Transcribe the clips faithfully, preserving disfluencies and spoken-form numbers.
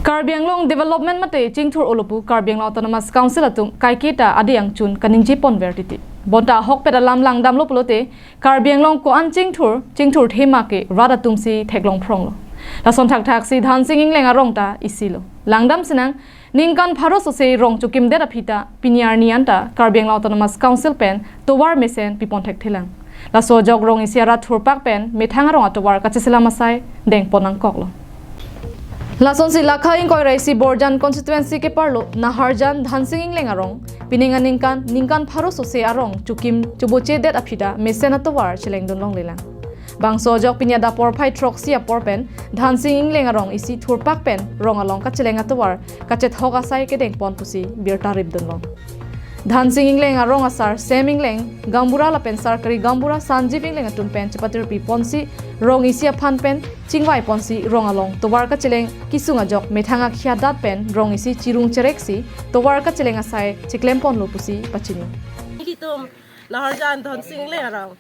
Karbi Anglong development mate chingthur olo pu Karbi Anglong Autonomous Council atum kaiketa adiyang chun kaningje ponver titi. Bonta ahokpet alam langdamlo pulote Karbi Anglong ko-an chingthur, chingthur thema ke rat atum si theklong phronglo. Lason thakthak si Dhansing Engleng arong ta isilo. Langdam sinang, ningkan pharo sose rong chokimdet aphi ta pini arni anta Karbi Anglong Autonomous Council pen tovar mesen pipon thekthelang. Laso ajok rong isi arat thurpak pen methang arong atovar kacheselam asai dengpon nangkoklo. Lasonsi lakha ingkoi ra isi Borjan constituency keparlo Naharjan Dhansing Engleng arong pining aningkan ningkan pharo sose arong chokim chobochedet aphi ta mesen atovar chelengdun longlelang. Bangso ajok pini adap porphai throksi apor pen Dhansing Engleng arong isi thurpak pen rong along kacheleng atovar kachethok asai kedengpon pusi birta ripdunlong. Dhansing Engleng arong asar Sem Engleng, gaonbura lapen sarkari gaonbura Sanjiv Engleng atum pen chepatirpi ponsi rong isi aphan pen chingvai ponsi rong along tovar kacheleng kesung ajok methang akhia dat pen rong isi chirung chereksi tovar kacheleng asai cheklem ponlo pusi pachini. Nelitum Naharjan Dhansing Engleng arong.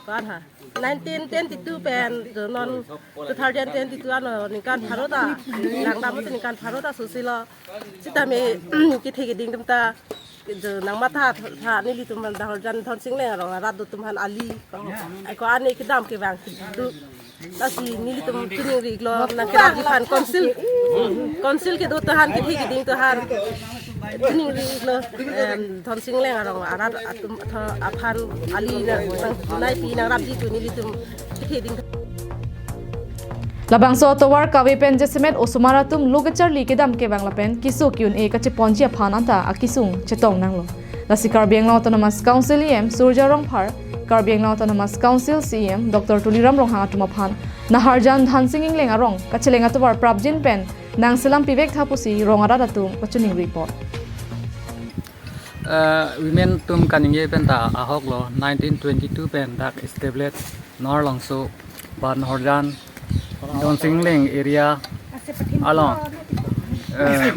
Kuan ha. Nineteen twenty-two pen, jo non two thousand twenty-two ano ningkan pharo ta. Langdam ningkan pharo ta sosilo. Sitame kethe keding atum ta jo nangmatha tha nelitum Naharjan Dhansing Engleng arong arat atum aphan ali. Ai ko-an kedam kevang kedo. Lasi nelitum chiningri iklo nangkerapji aphan council. Council kedo atum aphan kethe keding atum aphan. Chiningri iklo, em, Dhansing Engleng arong arat atum aphan ali nang, nangpi nangrapji pu nelitum kethe keding. Labangso atovar kave pen jasemet osomar atum lo kacharli kedam kevang lapen keso ke-un-e kacheponji aphan anta akesung chetong nanglo. Lasi Karbi Anglong Autonomous Council E M Surjya Rongphar, Karbi Anglong Autonomous Council C E M Doctor Tuliram Ronghang atum aphan Naharjan Dhansing Engleng arong kacheleng atovar prapjin pen nangselam pivek tha pusi rong arat atum pachuningri pon. Eh, women atum kaningje pen ta ahoklo, nineteen twenty-two pen dak establish Naharlongso, ba Naharjan, Dhansing Engleng area along. Eh,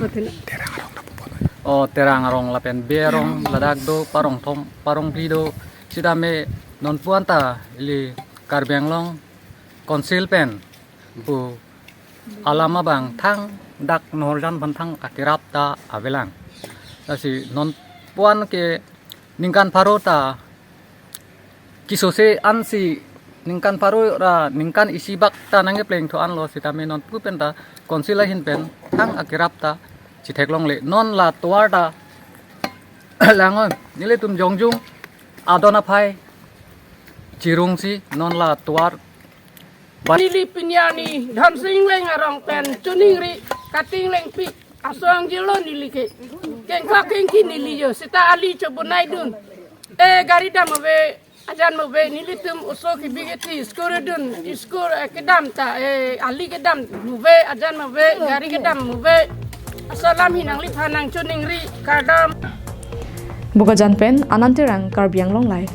o Terang arong lapen Bey arong ladak do, Parongthom, Parongphli do, sitame nonpu anta ili Karbi Anglong Council pen pu alam abang thang dak Naharjan aphan thang akerap ta avelang. Lasi nonpu an ke ningkan pharo ta kesose ansi ningkan pharo ra ningkan isi bak ta nangkepleng tho anlo sitame nonpu pen ta council ahin pen thang akerap ta chetheklongle. Non la tovar ta langnon, nelitum jongjung adon aphai chirungsi non la tovar. Neli pini arni Dhansing Engleng arong pen chiningri kating lengpi asong jilo neli ke. Kengkak kengki neli jo seta ali chobonaidun. Eh, gari dam ave, ajan ave, nelitum oso kebi keti school dun, school, eh, kedam ta, eh, ali kedam ave, ajan ave, gari kedam ave. Aso alam hi nangliphan nangchiningri kardom. Bokajan pen Anand Terang, Karbi Anglong Live.